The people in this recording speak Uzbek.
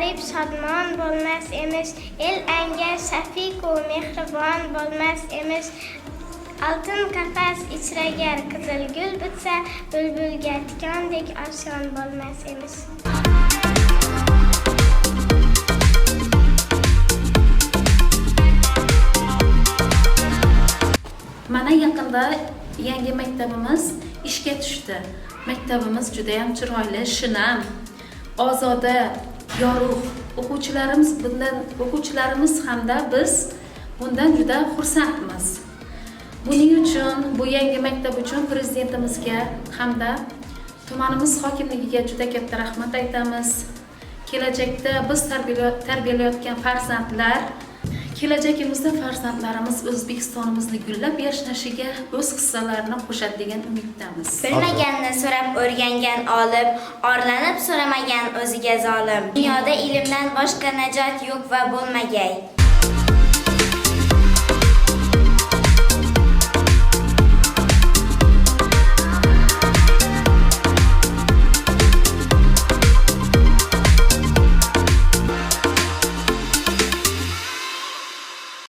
g'arib shodmon bo'lmas emish. El anga shafiqu mehribon bo'lmas emish. Oltin qafas ichra gar qizil gul bitsa, bulbulga tikondek oshyon bo'lmas emish. Mana yaqinda yangi maktabimiz ishga tushdi. Maktabimiz juda ham chiroyli, shinam, ozoda, yorug'. O'quvchilarimiz hamda biz bundan juda xursandmiz. Buning uchun, bu yangi maktab uchun prezidentimizga hamda tumanimiz hokimligiga juda katta rahmat aytamiz. Kelajakda biz tarbiyalayotgan farzandlar, kelajagimizda farzandlarimiz O'zbekistonimizni gullab yashnashiga o'z hissalarini qo'shadi degan umiddamiz. Bilmaganni so'rab o'rgangan olim, orlanib so'ramagan o'ziga zolim. Dunyoda ilmdan boshqa najot yo'q va bo'lmagay.